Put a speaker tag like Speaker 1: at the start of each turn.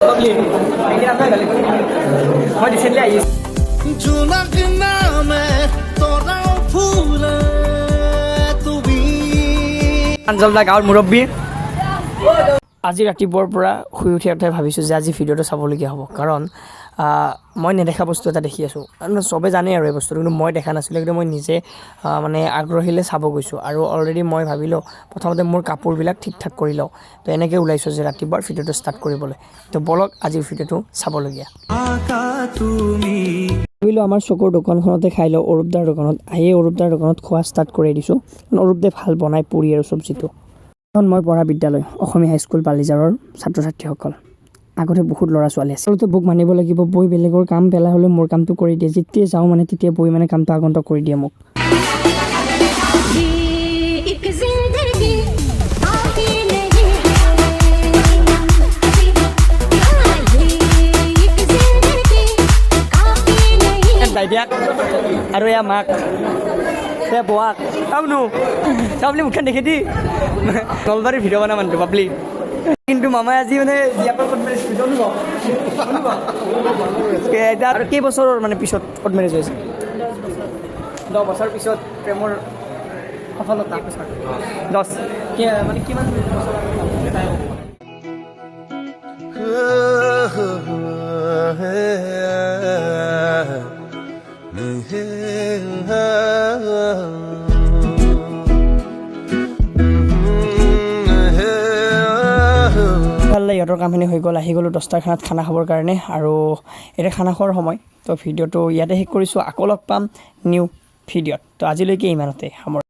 Speaker 1: মই ৰিচেণ্টলি আহিছোঁ।
Speaker 2: জোনাক নামে তৰাও ফুলে তুমি।
Speaker 1: প্ৰাঞ্জল দা, গাঁৱৰ মুৰব্বী। আজি ৰাতিপুৱাৰ পৰা শুই উঠি উঠাই ভাবিছোঁ যে আজি ভিডিঅ'টো চাবলগীয়া হ'ব, কাৰণ মই নেদেখা বস্তু এটা দেখি আছোঁ। আৰু চবে জানেই আৰু এই বস্তুটো, কিন্তু মই দেখা নাছিলোঁ। কিন্তু মই নিজে মানে আগ্ৰহীলে চাব গৈছোঁ আৰু অলৰেডি মই ভাবিলোঁ প্ৰথমতে মোৰ কাপোৰবিলাক ঠিক ঠাক কৰি লওঁ। তো এনেকৈ ওলাইছোঁ যে ৰাতিপুৱাৰ ভিডিঅ'টো ষ্টাৰ্ট কৰিবলৈ। তো ব'লক, আজিৰ ভিডিঅ'টো চাবলগীয়া।
Speaker 2: আকা তুমি।
Speaker 1: ভাবিলোঁ আমাৰ চকুৰ দোকানখনতে খাই লওঁ, অৰূপদাৰ দোকানত। আহিয়ে অৰূপদাৰ দোকানত খোৱা ষ্টাৰ্ট কৰি দিছোঁ, কাৰণ অৰূপদাই ভাল বনায় পুৰি আৰু চব্জিটো। এখন মই পঢ়া বিদ্যালয় অসমীয়া হাইস্কুল বালিজাৰৰ ছাত্ৰ ছাত্ৰীসকল। আগতে বহুত ল'ৰা ছোৱালী আছে। আচলতে বৌক মানিব লাগিব, বৌৱে বেলেগৰ কাম পেলাই হ'লেও মোৰ কামটো কৰি দিয়ে। যেতিয়াই যাওঁ মানে তেতিয়া বৌৱে মানে কামটো আগন্তক কৰি দিয়ে মোক।
Speaker 3: एक जिंदगी काफी नहीं है, ये एक जिंदगी काफी नहीं।
Speaker 1: দাইদিয়াক আৰু এয়া মাক, এয়া বোৱাক। চাওনো চাওঁ বুলি মুখখন দেখি দি নলবাৰীৰ ভিডিঅ' বনা মানুহটো পাব্লিক। কিন্তু মামাই আজি মানে জীয়েকৰ ক'ৰ্ট মেৰেজ কৰিছে। অনুভৱ অনুভৱ এতিয়া আৰু কেইবছৰৰ মানে পিছত ক'ৰ্ট মেৰেজ হৈছে? 10 বছৰ পিছত প্ৰেমৰ সফলতা। 10 মানে কিমান বছৰ? ভাল লাগে। ইহঁতৰ কামখিনি হৈ গ'ল, আহি গ'লোঁ 10টাৰ খানাত খানা খাবৰ কাৰণে। আৰু এতিয়া খানা খোৱাৰ সময়। তো ভিডিঅ'টো ইয়াতে শেষ কৰিছোঁ। আকৌ লগ পাম নিউ ভিডিঅ'ত। তো আজিলৈকে ইমানতে সামৰোঁ।